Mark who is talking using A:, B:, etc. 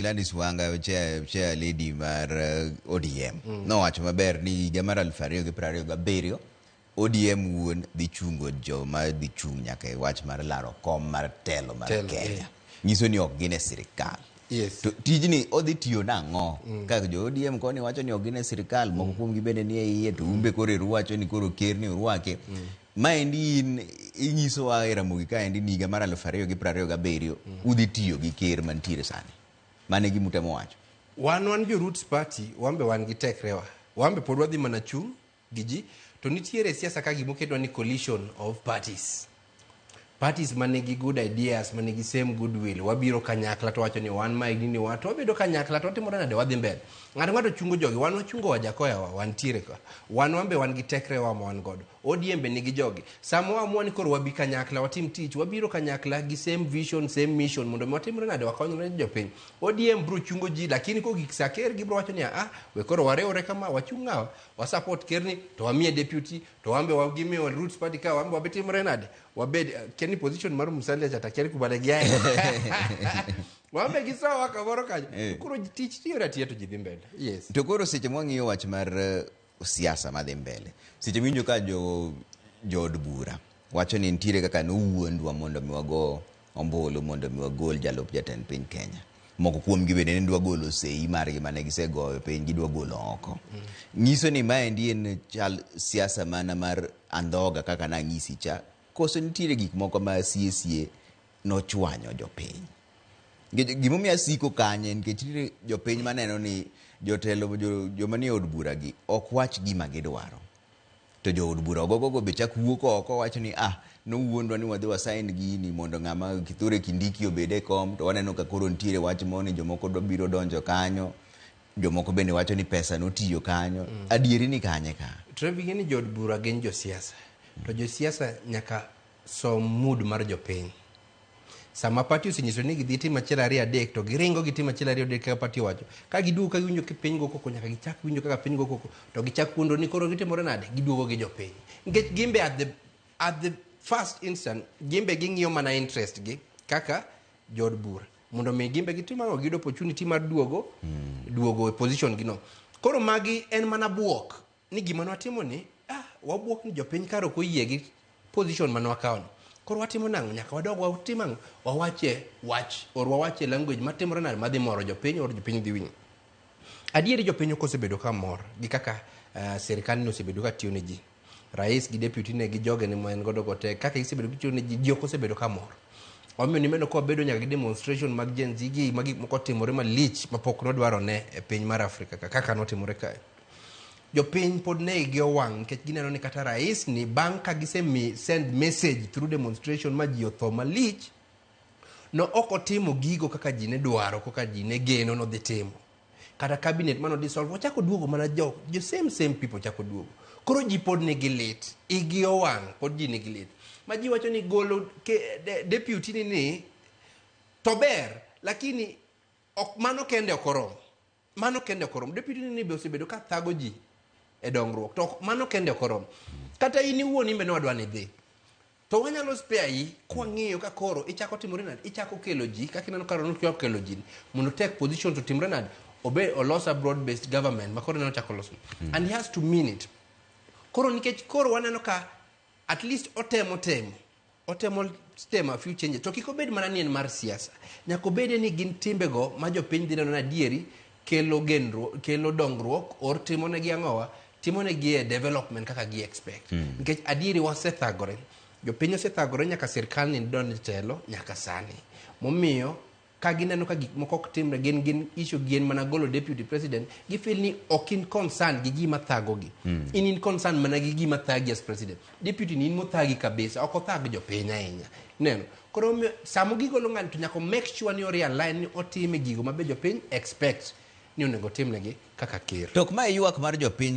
A: Gladys Wanga, chair lady mar ODM, nowacho maber ni higa mar 2027 ODM wuon dhi chungo joma dhi chung' nyaka e wach mar laro kom mar telo mar
B: Telo,
A: Kenya.
B: eh.
A: Nyiso ni ok gin e sirikal. To tijni odhi tiyo nang'o? Ka jo ODM koni wacho ni ok gin e sirikal, moko kuomgi bende ni e iye, to un be koro eru wacho ni koro ker ni urwake. Maendi in inyisowa e Ramogi kaendi ni higa mar 2027 udhi tiyo gi ker mantiere sani. Mano e gima utemo wacho.
B: Wan jo Roots Party, wan be wan gi tekrewa. Wan be pod wadhi mana chung' gi ji. To nitiere siasa ka gimoketwa ni coalition of parties. Parties manigi good ideas, manigi same goodwill, wabiro kanyakla to wacho ni wan mae gini wa, to wabedo kanyakla to watimore nade, wadhi mbele. Ng'ato ng'ato chungo jogi, wan wachungo Wajakoya wa, wantiere ka. Wan be wan gi tekrewa ma wan godo. ODM be nigi jogi. Sama waamua ni koro wabi kanyakla, watim tich, wabiro kanyakla gi same vision, same mission, mondo mi watimre nade, wakonyre jopiny. ODM bro chungo ji, lakini kogik sa ker gibro wacho ni ah, we koro wariwre kama, wachung' ng'awa, wasupport ker ni, to wamiye deputy, to wan be gimiyo Roots Party ka, wan be wabitimre nade, wabed, kia ni position mar Musalia cha takia ni kuma ne giaye. Wan be gisowa kamoro kanyo. Koro tich tiyore atiya to ji dhi mbele. Yes.
A: To koro seche mwang'iyo wach mar siasa madhi mbele, seche miwinjo ka jood bura wacho ni nitiere kaka nowuondwa mondo mi wago ombulu mondo mi wagol jalup jatend piny Kenya. Moko kuomgi bende ne dwa golo sei margi mane gisegoyo piny, gidwa golo oko. Nyiso ni maendi en chal siasa mana mar andhoga kaka nang'isi cha, koso nitiere gik moko ma sie sie nochwanyo jopiny. Gimomiyo asiko kanye nikech nitiere jopiny maneno ni jotelo joma nie od bura gi ok wach gima gidwaro. To jood bura ogogogo be chak wuok oko wacho ni ah, nowuondwa ni wadhi wasign gini mondo ng'ama Kithure Kindiki obed e kom, to waneno ka koro nitiere wach moro ni jomoko dwa biro donjo kanyo, jomoko bende wacho ni pesa notiyo kanyo. Adieri ni kanye ka?
B: Trevi, ing'e ni jood bura gin josiasa. To josiasa nyaka som mood mar jopiny. Sama party osenyiso ni gidhi timo achiel ariyo adek, to giringo gitimo achiel ariyo adek kaka party owacho. Ka giduogo ka giwinjo ka piny go koko, nyaka gichak winjo kaka piny go koko, to gichak wuondo ni koro gitimore nade, giduogo gi jopiny. Nikech gimbe at the first instant, gimbe ging'iyo mana interest gi kaka jood bura. Mondo mi gimbe gitim ang'o, giyud opportunity mar duogo e position gi no. Koro magi en mana buok ni gima nwatimo ni, ah, wabuok ni jopiny kar ok oyie gi position mane wakawo ni. Koro watimo nang'o? Nyaka wadog watim ang'o? Wawache wach or wawache language matimore nade madhi moro jopiny or jopiny dhi winjo. Adieri jopiny ok osebedo ka mor gi kaka sirikal ni osebedo ka tiyo ne ji. Rais gi deputy ne gi joge ne ma en godo go te kaka gisebedo gitiyo ne ji, ji ok osebedo ka mor. Omiyo nimeno ka wabedo nyaka gi demonstration mag Gen Z gi ma gik moko otimore malich mapok nodwaro ne e piny mar Afrika ka kaka notimore kae. Jopiny pod ne igi owang' nikech gineno ni kata rais ni bang' ka gisemi send message through demonstration ma ji otho malich, no ok otimo gigo kaka ji ne dwaro, kaka ji ne geno nodhi timo. Kata cabinet mano dissolve, ochako duogo mana jo same same people chako duogo. Koro ji pod nigi lit, igi owang', pod ji nigi lit. Ma ji wacho ni golo deputy ni to ber, lakini ok mano kende ok oromo. Mano kende ok oromo. Deputy ni be osebedo ka thago ji e dongruok. To mano kende ok oromo. Kata in iwuon in be ne wadwa ni idhi. To wanyalo spare yi kwang'iyo ka koro ichako timore nade, ichako kelo ji, kaka ineno ka Ronald chako kelo ji mondo take position to timore nade, obe olos a broad based government ma koro ineno chako loso. And he has to mean it. Koro nikech koro waneno ka at least otemo temo. Otemo temo a few changes. To kik obed mana ni en mar siasa. Nyaka obede ni gin timbego ma jopiny dhi neno ni adieri kelo genruok, kelo dongruok or timo negi ang'owa, timo negi e development kaka gi expect. Nikech adieri wasethagore. Jopiny osethagore nyaka sirkal ni donj telo nyaka sani. Momiyo ka gineno ka gik moko ok timre, gin issue gi en mana golo deputy president, gi feel ni ok in concern gi gima thagogi. In concern mana gi gima thagi as president. Deputy ni in mothagi kabisa, ok othag jopiny ahinya. Neno. Koro omiyo sama gigolo ng'ani to nyaka make sure ni o realign ni otime gigo mabe jopiny expect ni onego timnegi kaka ker.
A: To ok mae ywak mar jopiny.